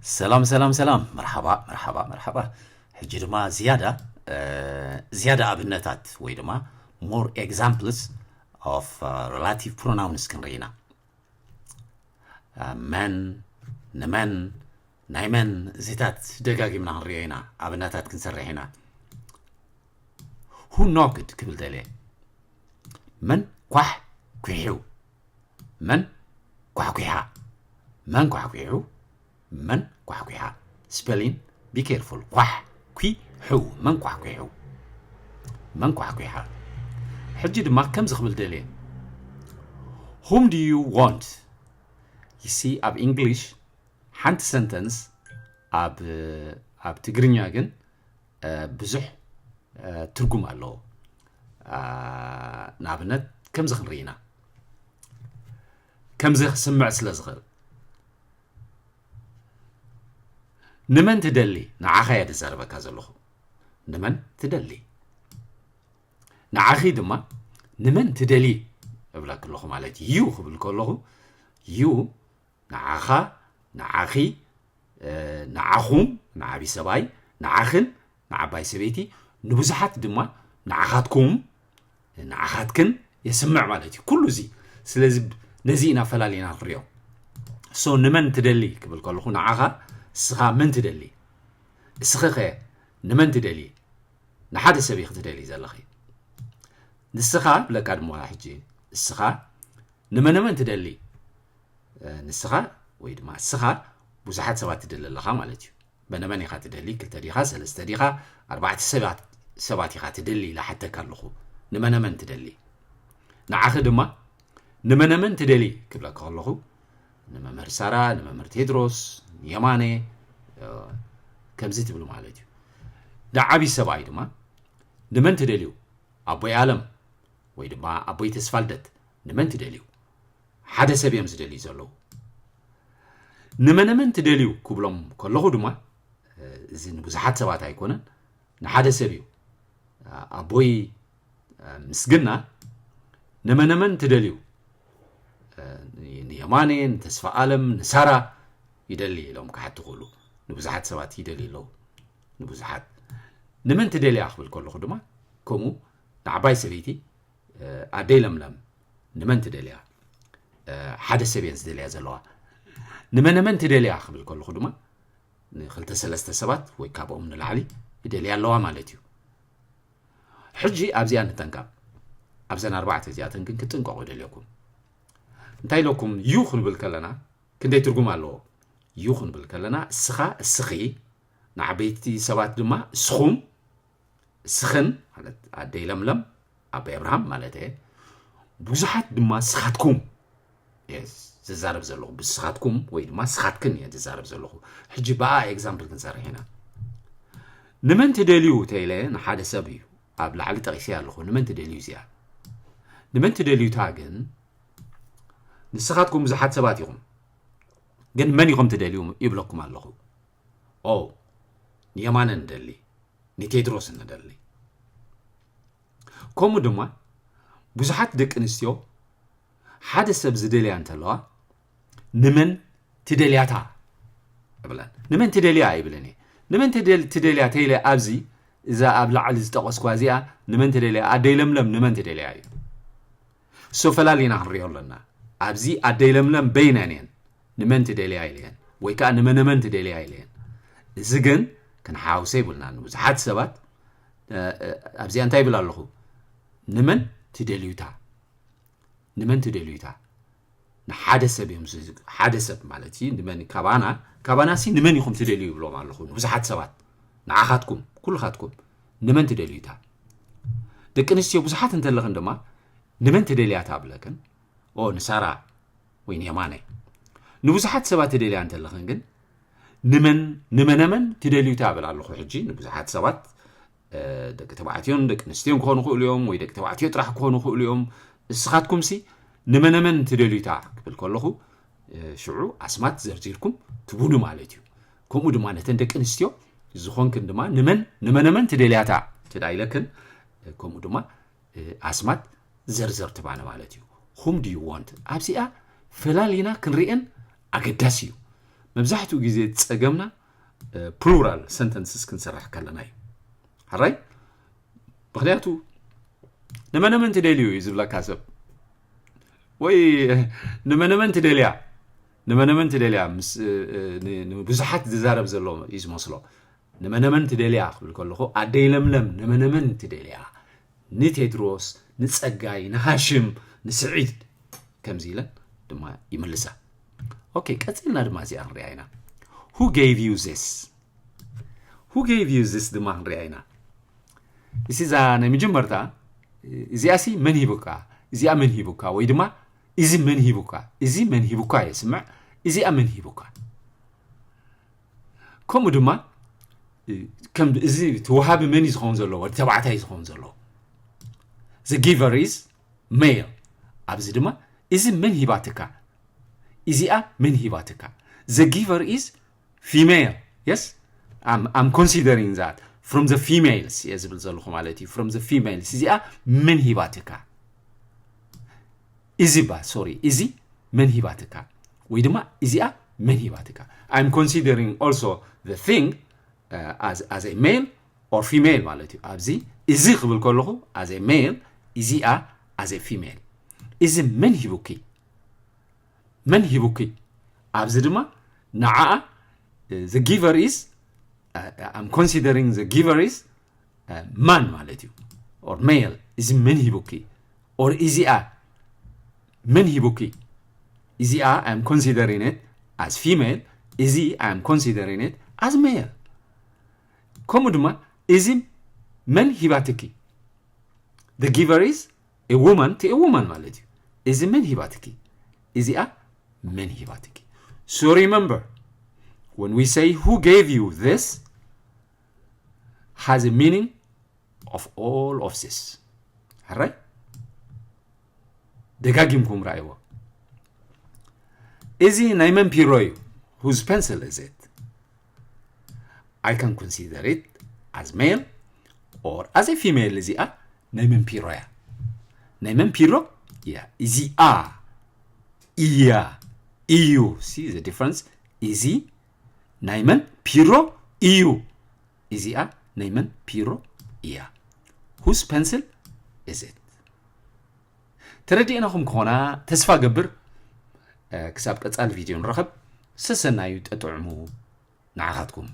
ሰላም ሰላም ሰላም፣ መርሓባ መርሓባ መርሓባ። ሕጂ ድማ ዝያዳ ዝያዳ ኣብነታት ወይ ድማ more examples of relative pronouns ክንርኢ ኢና። መን፣ ንመን፣ ናይ መን እዚታት ደጋጊምና ክንሪኦ ኢና። ኣብነታት ክንሰርሕ ኢና። Who knocked ክብል ደልየ። መን ኳሕ ኲሑ? መን ኳሕኲሓ? መን ኳሕኲሑ? መን ኳሕኲሓ? Spelling, be careful. ኳሕ ኲሑ። መን ኳሕኲሑ? መን ኳሕኲሓ? ሕጂ ድማ ከምዚ ክብል ደልየ። Whom do you want? You see, ኣብ English ሓንቲ sentence ኣብ ኣብ ትግርኛ ግን ብዙሕ ትርጉም ኣለዎ። ንኣብነት ከምዚ ክንርኢ ኢና። ከምዚ ክስምዕ ስለ ዝኽእል፣ ንመን ትደሊ? ንዓኻ እየ ዝዛረበካ ዘለኹ። ንመን ትደሊ? ንዓኺ ድማ ንመን ትደሊ እብለኪ ኣለኹ ማለት እዩ። You ክብል ከለኹ you ንዓኻ፣ ንዓኺ፣ ንዓኹም፣ ንዓቢ ሰብኣይ፣ ንዓኽን፣ ንዓባይ ሰበይቲ፣ ንብዙሓት ድማ ንዓኻትኩም፣ ንዓኻትክን የስምዕ ማለት እዩ። ኩሉ እዚ ስለዚ ነዚ ኢና ፈላሊና ንሪኦ። So ንመን ትደሊ ክብል ከለኹ ንዓኻ እስኻ መን ትደሊ? እስኺ ኸ ንመን ትደሊ? ንሓደ ሰብ ኢኺ ትደሊ ዘለኺ። ንስኻ ብለካ ድማ ሕጂ እስኻ ንመነመን ትደሊ? ንስኻ ወይ ድማ እስኻ ብዙሓት ሰባት ትደሊ ኣለኻ ማለት እዩ። መነመን ኢኻ ትደሊ? ክልተ ዲኻ፣ ሰለስተ ዲኻ፣ ኣርባዕተ ሰባት ሰባት ኢኻ ትደሊ ኢለ ሓተካ ኣለኹ። ንመነመን ትደሊ? ንዓኺ ድማ ንመነመን ትደሊ ክብለካ ከለኹ ንመምህር ሳራ፣ ንመምህር ቴድሮስ፣ ንየማነ ከምዚ ትብሉ ማለት እዩ። ንዓቢ ሰብኣይ ድማ ንመን ትደልዩ? ኣቦይ ኣለም ወይ ድማ ኣቦይ ተስፋልደት ንመን ትደልዩ? ሓደ ሰብ እዮም ዝደልዩ ዘለዉ። ንመነመን ትደልዩ ክብሎም ከለኹ ድማ እዚ ንብዙሓት ሰባት ኣይኮነን፣ ንሓደ ሰብ እዩ። ኣቦይ ምስግና ንመነመን ትደልዩ? ንየማነ፣ ንተስፋ ኣለም፣ ንሳራ ይደሊ ኢሎም ክሓቱ ክእሉ። ንብዙሓት ሰባት ይደልዩ ኣለዉ። ንብዙሓት። ንመን ትደልያ ክብል ከለኹ ድማ ከምኡ ንዓባይ ሰበይቲ ኣደይ ለምለም ንመን ትደልያ? ሓደ ሰብ እየን ዝደልያ ዘለዋ። ንመነመን ትደልያ ክብል ከለኹ ድማ ንክልተ ሰለስተ ሰባት ወይ ካብኦም ንላዕሊ ይደልያ ኣለዋ ማለት እዩ። ሕጂ ኣብዚኣ ንጠንቀቕ። ኣብዘን ኣርባዕተ እዚኣተን ግን ክትጥንቀቑ ይደልየኩም። እንታይ ኢለኩም? You ክንብል ከለና ክንደይ ትርጉም ኣለዎ? You ክንብል ከለና እስኻ፣ እስኺ፣ ንዓበይቲ ሰባት ድማ እስኹም፣ እስኽን ማለት ኣደይ ለምለም፣ ኣቦይ ኣብርሃም ማለት እየ። ብዙሓት ድማ ስኻትኩም እየ ዝዛረብ ዘለኹ። ብስኻትኩም ወይ ድማ ስኻትክን እየ ዝዛረብ ዘለኹ። ሕጂ ብኣ example ክንሰርሕ ኢና። ንመን ትደልዩ ተኢለ ንሓደ ሰብ እዩ ኣብ ላዕሊ ጠቒሰ ኣለኹ። ንመን ትደልዩ እዚኣ? ንመን ትደልዩታ ግን ንስኻትኩም ብዙሓት ሰባት ኢኹም። ግን መን ኢኹም ትደልዩ ይብለኩም ኣለኹ። ኦ፣ ንየማነ ንደሊ፣ ንቴድሮስ ንደሊ። ከምኡ ድማ ብዙሓት ደቂ ኣንስትዮ ሓደ ሰብ ዝደልያ እንተለዋ ንመን ትደልያታ እብለን። ንመን ትደልያ ኣይብልን እየ። ንመን ትደል-፣ ትደልያ ተይለ ኣብዚ እዛ ኣብ ላዕሊ ዝጠቐስኳ እዚኣ ንመን ትደልያ? ኣደይ ለምለም ንመን ትደልያ እዩ። So ፈላሊና ክንሪኦ ኣለና። ኣብዚ ኣደይ ለምለም በይነን እየን። ንመን ትደልያ ኢለየን ወይ ከዓ ንመነመን ትደልያ ኢለየን። እዚ ግን ክንሓውሰ ይብልና። ንብዙሓት ሰባት ኣብዚኣ እንታይ ይብል ኣለኹ? ንመን ትደልዩታ? ንመን ትደልዩታ? ንሓደ ሰብ እዮም ዝ-፣ ሓደ ሰብ ማለት እዩ። ንመን ካባና፣ ካባና ሲ ንመን ኢኹም ትደልዩ ይብሎም ኣለኹ ንብዙሓት ሰባት። ንዓኻትኩም፣ ኩልኻትኩም ንመን ትደልዩታ? ደቂ ኣንስትዮ ብዙሓት እንተለኽን ድማ ንመን ትደልያታ ብለክን? ኦ፣ ንሳራ ወይ ንየማነ። ንብዙሓት ሰባት ትደልያ እንተለኽን ግን ንመን፣ ንመነመን ትደልዩታ እብል ኣለኹ። ሕጂ ንብዙሓት ሰባት ደቂ ተባዕትዮን ደቂ ኣንስትዮን ክኾኑ ይኽእሉ እዮም፣ ወይ ደቂ ተባዕትዮ ጥራሕ ክኾኑ ይኽእሉ እዮም። እስኻትኩምሲ ንመነመን ትደልዩታ ክብል ከለኹ ሽዑ ኣስማት ዘርዚርኩም ትቡኑ ማለት እዩ። ከምኡ ድማ ነተን ደቂ ኣንስትዮ ዝኾንክን ድማ ንመን፣ ንመነመን ትደልያታ ትዳ ኢለክን ከምኡ ድማ ኣስማት ዘርዘር ትባነ ማለት እዩ። Whom do you want? ኣብዚኣ ፈላሊና ክንርእን ኣገዳሲ እዩ። መብዛሕትኡ ግዜ ጸገምና plural sentences ክንሰርሕ ከለና እዩ። ሕራይ? ምኽንያቱ ንመነመን ትደልዩ እዩ ዝብለካ ሰብ፣ ወይ ንመነመን ትደልያ፣ ንመነመን ትደልያ ምስ ንብዙሓት ዝዛረብ ዘሎ እዩ ዝመስሎ። ንመነመን ትደልያ ክብል ከለኹ ኣደይ ለምለም ንመነመን ትደልያ፣ ንቴድሮስ፣ ንጸጋይ፣ ንሃሽም፣ ንስዒድ ከምዚ ኢለን ድማ ይምልሳ። ኦኬ፣ ቀጺልና ድማ እዚኣ ክንሪኣ ኢና። Who gave you this? Who gave you this ድማ ክንሪኣ ኢና። እዚ እዛ ናይ መጀመርታ እዚኣሲ መን ሂቡካ? እዚኣ መን ሂቡካ? ወይ ድማ እዚ መን ሂቡካ? እዚ መን ሂቡካ የስምዕ። እዚኣ መን ሂቡካ? ከምኡ ድማ ከም እዚ ተዋሃቢ መን እዩ ዝኸውን ዘሎ? ወዲ ተባዕታይ ዝኸውን ዘሎ። The giver is male። ኣብዚ ድማ እዚ መን ሂባትካ? እዚኣ መን ሂባትካ? The giver is female። Yes? I'm, I'm considering that from the females እየ ዝብል ዘለኹ ማለት እዩ። From the females እዚኣ መን ሂባትካ? እዚ ባ sorry፣ እዚ መን ሂባትካ? ወይ ድማ እዚኣ መን ሂባትካ? I'm considering also the thing as, as a male or female ማለት እዩ። ኣብዚ እዚ ክብል ከለኹ as a male፣ እዚኣ as a female። እዚ መን ሂቡኪ? መን ሂቡኪ? ኣብዚ ድማ ንዓኣ the giver is I'm considering the giver is man ማለት እዩ። Or male። እዚ መን ሂቡኪ? Or እዚኣ መን ሂቡኪ? እዚኣ I'm considering it as female። እዚ I'm considering it as male። ከምኡ ድማ እዚ መን ሂባትኪ? The giver is a woman to a woman ማለት እዩ። እዚ መን ሂባትኪ? እዚኣ መን ሂባትኪ? So remember, when we say who gave you this has a meaning of all of this. ሕራይ? ደጋጊምኩም ረኣይዎ። እዚ ናይ መን ፒሮ እዩ? Whose pencil is it? I can consider it as male or as a female። እዚኣ ናይ መን ፒሮ እያ? ናይ መን ፒሮ እያ? እዚኣ እያ እዩ። See the difference? እዚ ናይ መን ፒሮ እዩ? እዚኣ ናይ መን ፒሮ እያ? Whose pencil is it? ተረዲእናኹም ክኾና ተስፋ ገብር። ክሳብ ቀጻሊ ቪድዮ ንረኸብ። ሰሰናዩ ጠጥዕሙ ንዓኻትኩም።